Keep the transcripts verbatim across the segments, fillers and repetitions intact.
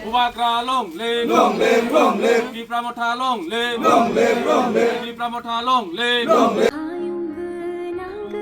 Bubagra long live! Long live, long live! Tipra Motha long live! Long live, long live! Tipra Motha long live!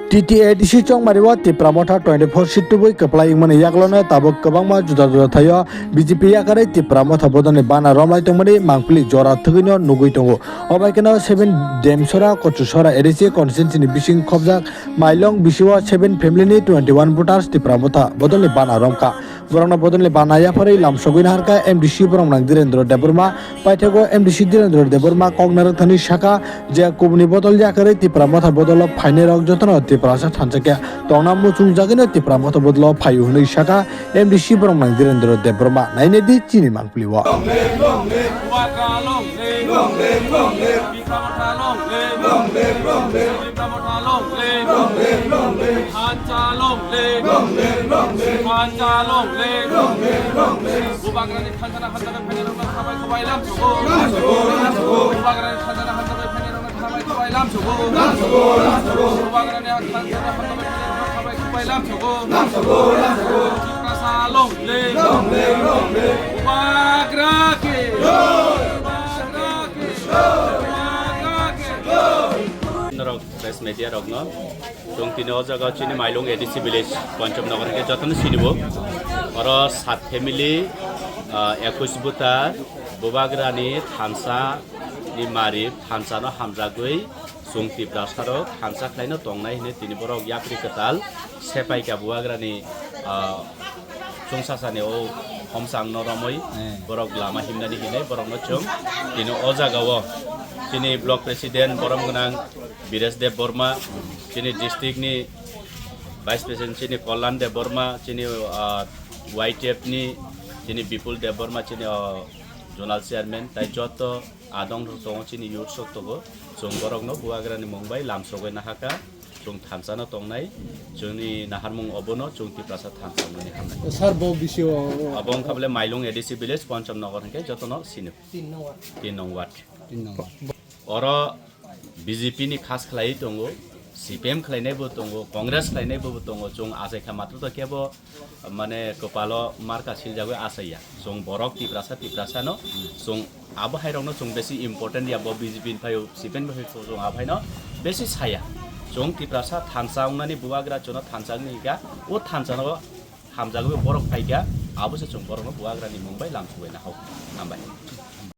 T T A D C chongmari o Tipra Motha twenty-four seat tubui kwplai wngmani yaklano tabuk kwbangma juda juda thaio B J P yakarwi Tipra Motha bodolni bana romlai tongmani mangpili jora thwgwino nugwi tongo. Obai kheno seven Demsora, Kochusora A D C constituency ni bising khobjak Mailong bisio seven family ni twenty-one voters Tipra Motha bodolni bana romkha. Borokno bodolni bana yapharwi lamsogwi naharkha M D C borok nang Dhirendra Debbarma. Paithago M D C Dhirendra Debbarma kok narwkthani sakha je kubuni bodol yakarwi Tipra Motha bodolo phainairok jotono Tiprasa thansa khe tongna muchungjagwino Tipra Motha bodolo phaio hwnwi sakha M D C borok nang Dhirendra Debbarma. Nainedi chini mangpili o. Bubagra long live! Long live, long live! Tipra Motha long live! Long live, long live! Tipra Motha long live! Long live, long live! Thansa long live! Long live, long live! Thansa long live! Long live, long live! Bubagrani thansa na hamjakgwi phainairokno khabai khubai lamsogo. Lamsogo, lamsogo! Bubagrani thansa na hamjakgwi phainairokno khabai khubai lamsogo. Lamsogo, lamsogo! Bubagrani thansa na hamjakgwi phainairokno khabai khubai lamsogo. Lamsogo, lamsogo! Tiprasa long live! Long live, long live! Bubagra ki! Bubagra ki! Bubagra ki! Norok press media rokno chwng tini o jaga chini Mailung A D C village Pancham Nagar hwnkhe jotono sinibo. Oro sat family, ah, ekush buta Bubagrani thansa ni mari thansa no hamjagwi chwng Tiprasa rok thansa khlaino tongnai hwnwi tini borok yapri kwtal sepaikha Bubagrani, ah, chwngsasani o homsang no romwi borok lama himnani hinwi borokno chwng tini o jaga o chini block president borom gwnang Biresh Deb Borma, chini district ni vice president chini Kollan Deb Borma, chini, ah, Y T F ni chini Bipul Deb Borma, chini, ah, zonal chairman, tai joto adong rok tongo chini youth sok tongo, chwng borokno Bubagrani mung bai lamsogwi nahaka. Chwng thansa no tongnai, chwngni naharmung obono chwng Tiprasa thansa wngmani hamnai. Sir, bo bisio abo wngkha bole Mailung A D C village, Pancham Nagar hwnkhe jotono sino. Tin nong ward. Tin nong ward. Tin nong ward. Oro B J P ni khas khlaiwi tongo, C P M khlainaibo tongo, Congress khlainaibo tongo, chwng achaikha matwtwi kebo mane kwpalo marka siljagwi achaiya. Chwng borok Tiprasa, Tiprasano chwng abo hairokno chwng besi important ya, bo B J P ni phaio, C P M ni phaio chwng abo haino besi saya. Chwng Tiprasa thansa wngnani Bubagra chwngno thansa wngni hika, o thansano hamjagwi borok phaikha, abo se chwng borokno Bubagrani mung bai lamsugwi nahao. Hambai.